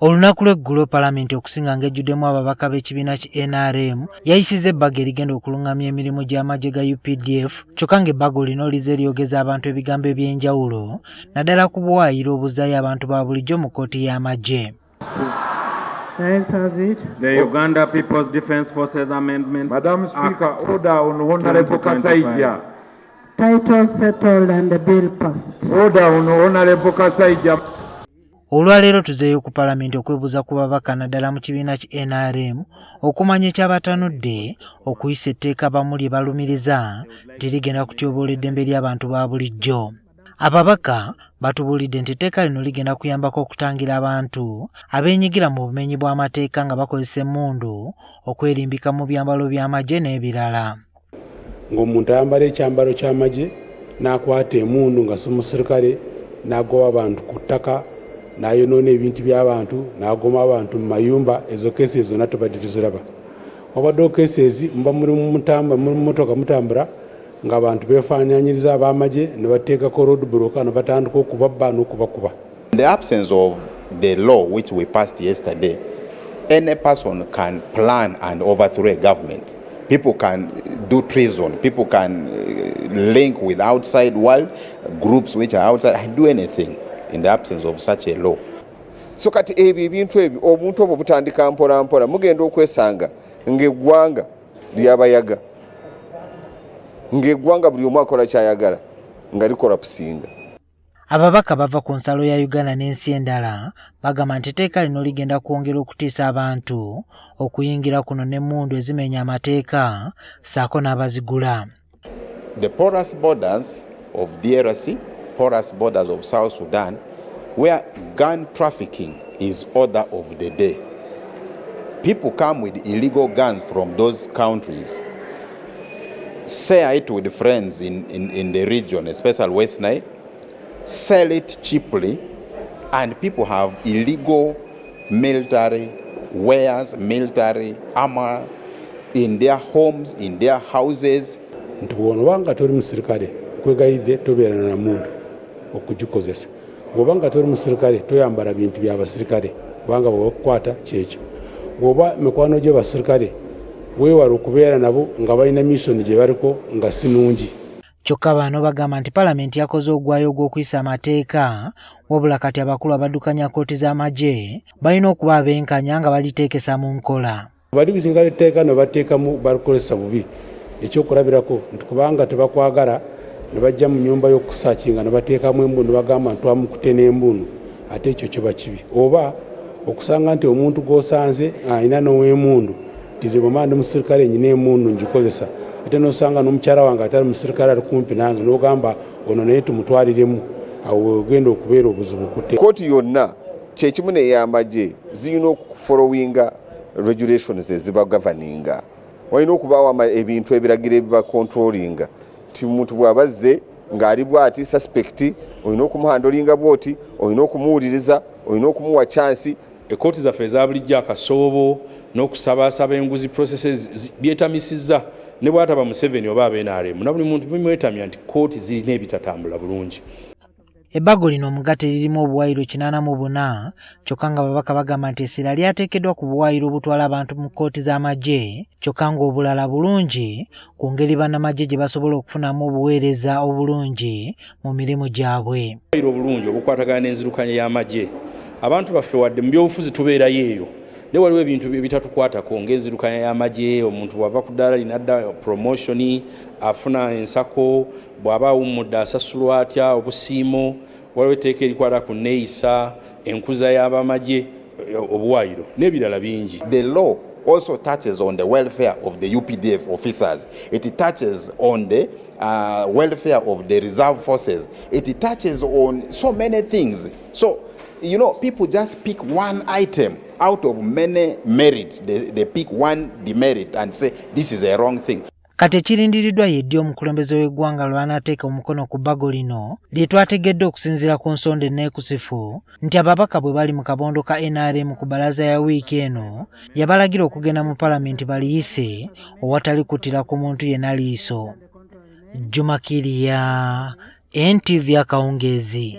Olunaku lw'eggulo Palamenti okusinga ng'ejjuddemu ababaka b'ekibiina ki NRM yayisizza ebbago erigenda okulung'amya emirimu gy'amagye ga UPDF, kyokka ng'ebbago lino lizze lyogeza abantu ebigambo eby'enjawulo naddala ku buwaayiro obuzzaayo abantu ba bulijjo mu kkooti y'amagye. The Uganda People's Defence Forces Amendment Madam Speaker, Act order on Honorable 2025. Kasaija. Title settled and the bill passed. Order on Honorable Kasaija. Olwaleero tuzeeyo ku Palamenti okwebuuza ku babaka naddala mu kibiina ki NRM okumanya ekyabatanudde okuyisa etteeka abamu lye balumiriza nti ligenda kutyoboola eddembe ly'abantu ba bulijjo. Ababaka batubuulidde nti etteeka lino ligenda kuyambako okutangira abantu abeenyigira mu bumenyi bw'amateeka nga bakozesa emmundu okwerimbika mu byambalo by'amagye n'ebirala. Ng'omuntu ayambala ekyambalo ky'amagye n'akwata emundu nga si musirikale, n'agoba abantu ku ttaka, n'ayonoona ebintu by'abantu, n'agoma abantu mu mayumba, ezo cases zonna tubadde tuziraba. Wabaddewo cases muba muli mu mmotoka mutambula ng'abantu beefaananyiriza ab'amagye ne bateekako road block ne batandika okubabba n'okubakuba. In the absence of the law which we passed yesterday, any person can plan and overthrow a government. People can do treason. People can link with outside world groups which are outside and do anything in the absence of such a law. So kati ebyo ebintu ebyo, obuntu obwo butandika mpola mpola, mugenda okwesanga ng'eggwanga lyabayaga, ng'eggwanga buli omu akola kyayagala, nga likola pusinga. Ababaka bava ku nsalo ya Uganda n'ensi endala bagamba nti etteeka lino ligenda kwongera okutiisa abantu okuyingira kuno n'emmundu ezimenya amateeka ssaako n'abazigula. The porous borders of DRC, porous borders of South Sudan, where gun trafficking is order of the day. People come with illegal guns from those countries, share it with friends in the region, especially West Nile, sell it cheaply, and people have illegal military wares, military armor in their homes, in their houses. Nti bw'onoba nga toli musirikale, nkwegayiridde tobeera na mundu okugikozesa. Bw'oba nga toli musirikale, toyambala bintu bya basirikale, kubanga bwebakukwata kyekyo. Bw'oba mikwano gyo basirikale, weewala okubeera nabo nga balina mission gye baliko nga si nungi. Kyokka bano bagamba nti Palamenti yakoze ogwayo ogw'okuyisa amateeka, wabula kati abakulu abaddukanya kkooti z'amagye balina okuba abenkanya nga baliteekesa mu nkola. Balizinga etteeka ne bateekamu balikozesa bubi. Ekyokulabirako nti kubanga tebakwagala ne bajja mu nyumba y'okusearchinga ne bateekamu embunu ne bagamba nti twamukute n'embunu, ate ekyo kiba kibi. Oba okusanga nti omuntu gw'osanze alina n'owemundu, nti ze bwemba ndi musirikale nyina emundu ngikozesa, ate nosanga n'omukyala wange atali musirikale ali kumpi nange n'ogamba ono naye tumutwaliremu, awo wegenda okubeera obuzibu kutte. Kooti yonna kyekimu ney'amagye zirina okufollowinga regulations ezibagoverninga. Walina okubaawo ebintu ebiragiro ebibacontrollinga nti omuntu bw'aba azze ng'ali bw'ati suspect, olina okumuhandlinga bw'oti, olina okumuwuliriza, olina okumuwa chance. Ekooti zaffe eza bulijjo, akasoobo n'okusabaasaba enguzi, processes byetamisizza. Ne bwataba Museveni oba aba NRM na buli muntu bimwetamya nti kooti zirina ebitatambula bulungi. Ebbago lino omugatte lirimu obuwaayiro 84, kyokka nga ababaka bagamba nti essira lyateekeddwa ku buwaayiro obutwala abantu mu kkooti z'amagye, kyokka ng'obulala bulungi ku ngeri bannamagye gye basobola okufunamu obuweereza obulungi mu mirimu gyabwe. Obuwaayiro obulungi obukwatagana n'enzirukanya y'amagye. Abantu baffe wadde mu byobufuzi tubeerayo eyo, naye waliwo ebintu ebitatukwatako ng'enzirukanya y'amagye. Omuntu bw'ava ku ddaala linadda promotion, afuna ensako, bw'aba awummudde asasulwa atya, obusiimo. Waliwo etteeka erikwata ku neeyisa, enkuza y'abamagye, obuwaayiro n'ebirala bingi. The law also touches on the welfare of the UPDF officers. It touches on the welfare of the reserve forces. It touches on so many things. So, people just pick one item out of many merits. They pick one demerit and say this is a wrong thing. Kati ekirindiriddwa ye ddi omukulembeze w'eggwanga lw'anaateeka omukono ku bbago lino lye twategedde okusinziira ku nsonda enneekusifu nti ababaka bwe bali mu kabondo ka NRM ku bbalaza ya wiiki eno yabalagira okugenda mu Palamenti baliyise owatali kuttira ku muntu yenna liiso. Juma Kiriya, NTV akawungeezi.